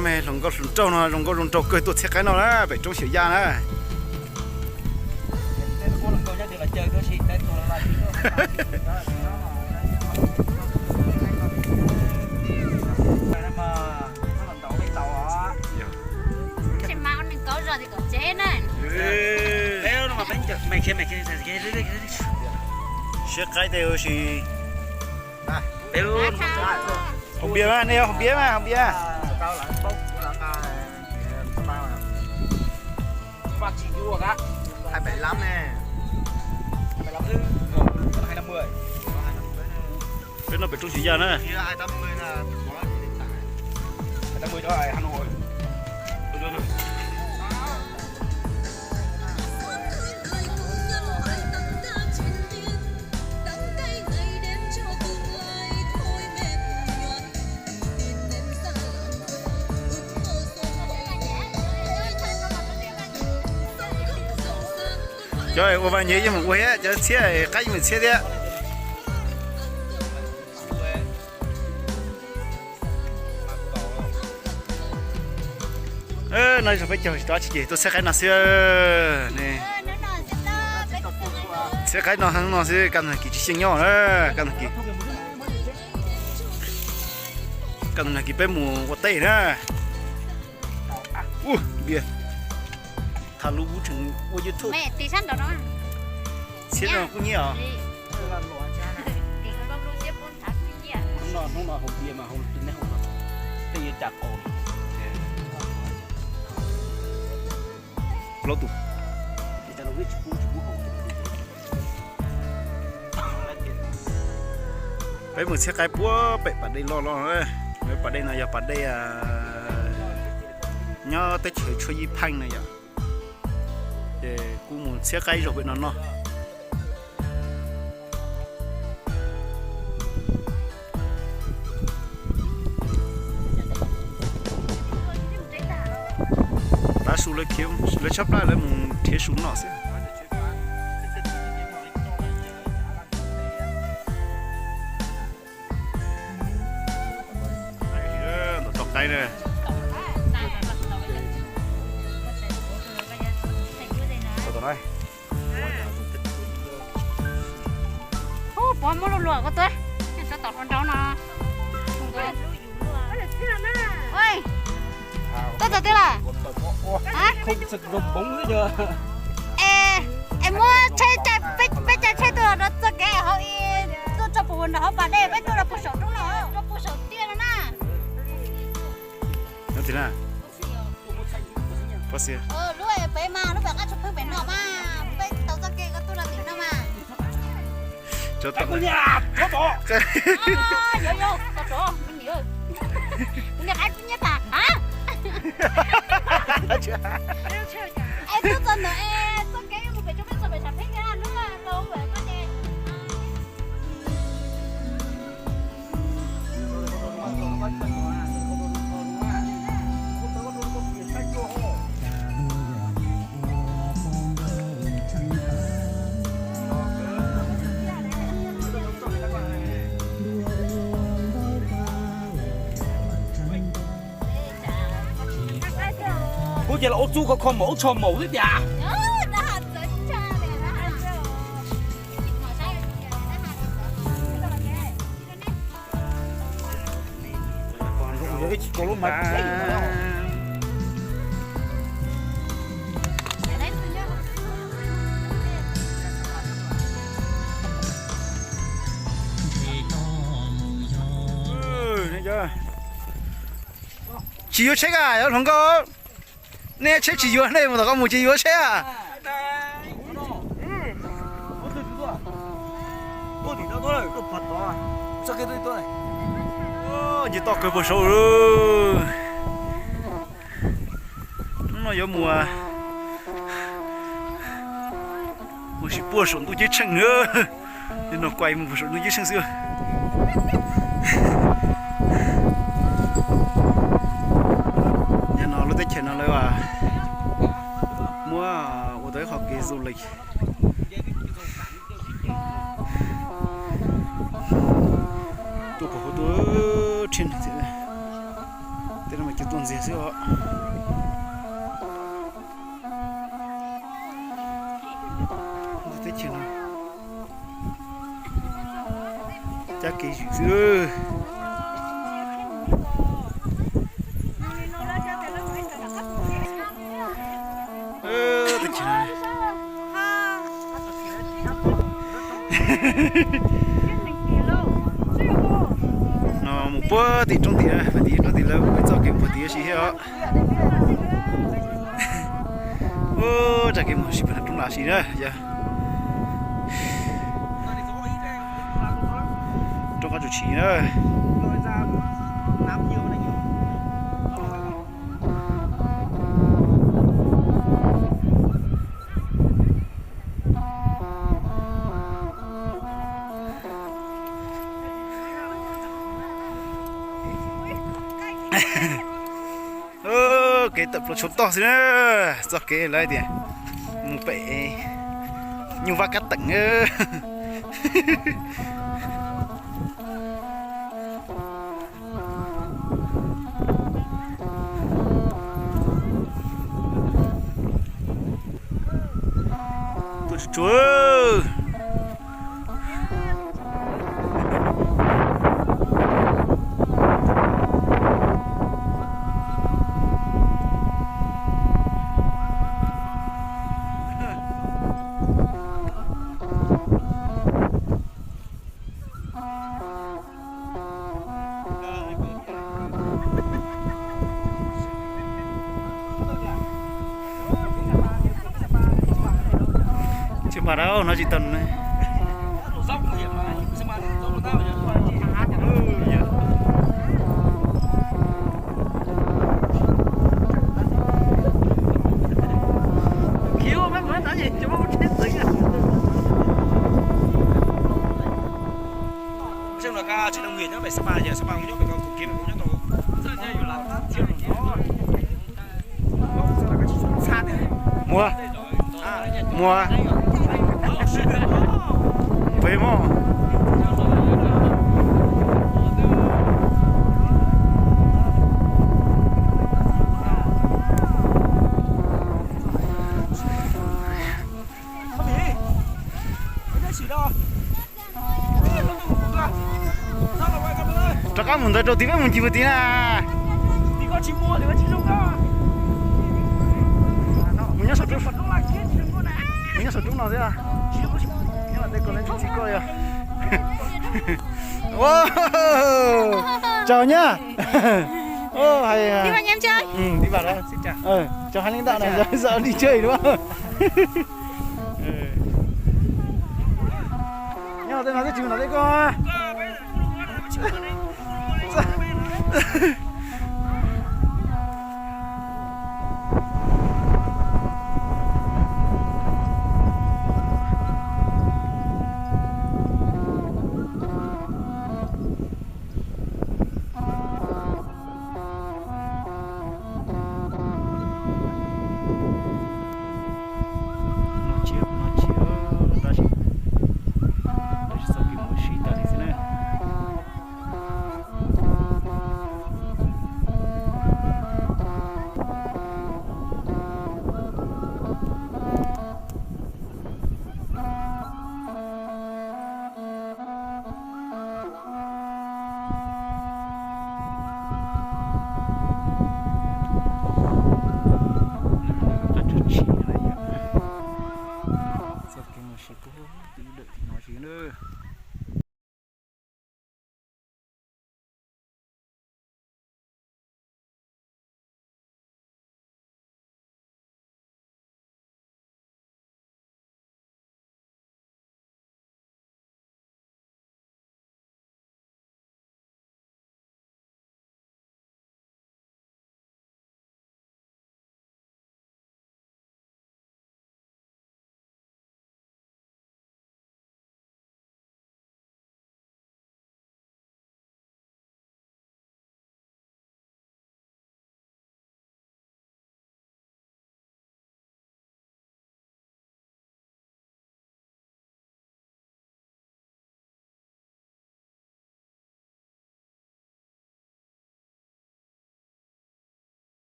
Me hluas nkauj hluas nraug no zoo nkauj zoo nraug kawg tuaj txhiab qaib noj na pem roob Xyaum Yaj na. Siab qaib tej ua si. Haus npias mas, nej haus npias mas, haus npias. Peb noj pem roob Xyaum Yaj na. Cov ua vas nyiv yeej mus ua thiab, cov txhiab qaib yeej mus txhiab thiab. No yog peb caug tsis rov tsis ces tuaj txhiab qaib no xwb ne. Txhiab qaib no heev no xwb, kaj ntug nag kis tsis xyeej nyob na, kaj ntug nag kis. Kaj ntug nag kis peb mus ua teb na. Ua npias, tham lus tseem ua YouTube. Txhiab no kuj nyiab os. Hnub no haus npias mas haus tej yuav cas qaus. Plaub tus. Peb mus txhiab qaib puag pem pas dej loj loj. Pas dej no yog pas dej nyob teb chaws Tshuaj Yij Pheej na yom. Ces kuj mus txhiab qaib zaum pem no noj. Tav su lawv khiav, lawv tshaib plab lawv mus nrhiav su noj xwb. Ntawm tau qaib na. Pov muab luaj luaj koj tuaj, sab tom hluas nraug no. Tuaj txog twg lawm? Es, es muab tsheb caij, peb caij tsheb tuaj rau txoj kev hauv i, tuaj tso pus nram hauv pas dej, peb tuaj rau pus saum roob no, rau pus saum tiaj no na. Lub pem mas, lub pem qab tshua pheej pem no mas, peb tau txoj kev koj tuaj rau tim no mas. Kuv niag qaib tib nyiab tas. Es tuaj txog ntawm es txoj kev yuav mus pem roob peb txog pem tsam pheej thiab lub laus pem koj ces. Kuv ces los ua txuj kho kho maum ub tsho maum xwb tiag. Tsis yuav tsheb a, hluas nkauj? Nej tsheb tsis yuav, nej mus tom koj mus tsis yuav tsheb a? Nce toj kawg puag saud. Hnub no yuav mus, mus sim puag saum ntuj ceeb tsheej na. Nim no kuj mus puag saum ntuj ceeb tsheej xwb. Nyob no lub teb chaws no lawv muab ua tau ib qho kev du lịch. Tuaj puag hauv tuaj, tej no mas cov tuaj Ntxiag xwb os. Teb chaws no cab kev zwm xwb. Teb chaws no. No mus puag tim roob tim, tim roob tim lawv mus txoj kev puag tim si thiab os. Ua txoj kev mus si puag roob lam si na yog. Roob qab tsuas tshis na. Kev tawm plaws tshuav toj xwb na. Txoj kev lawv tias mus pem nyuj vaj kab teem. Tuaj tsuag tsuag. Tsis pom dab no tsis tau ne. Mus, mus, pem mog. Rov qab mus ntawd rau tim peb mus ncig puag tid na. Mus nyob saum roob, mus nyob saum roob no xwb. Tsis koj yog. Tsaug nyab. Hais tib vaj, tsaug hais li ntawd na, yog li tsawg dua. Nyob tej no twb tsis mus nram tej koj. No tsiab no tsiab tab sis, tab sis txoj kev mus sib tag li xwb na. Txoj kev mus si puag tim lub dawm tim no si na.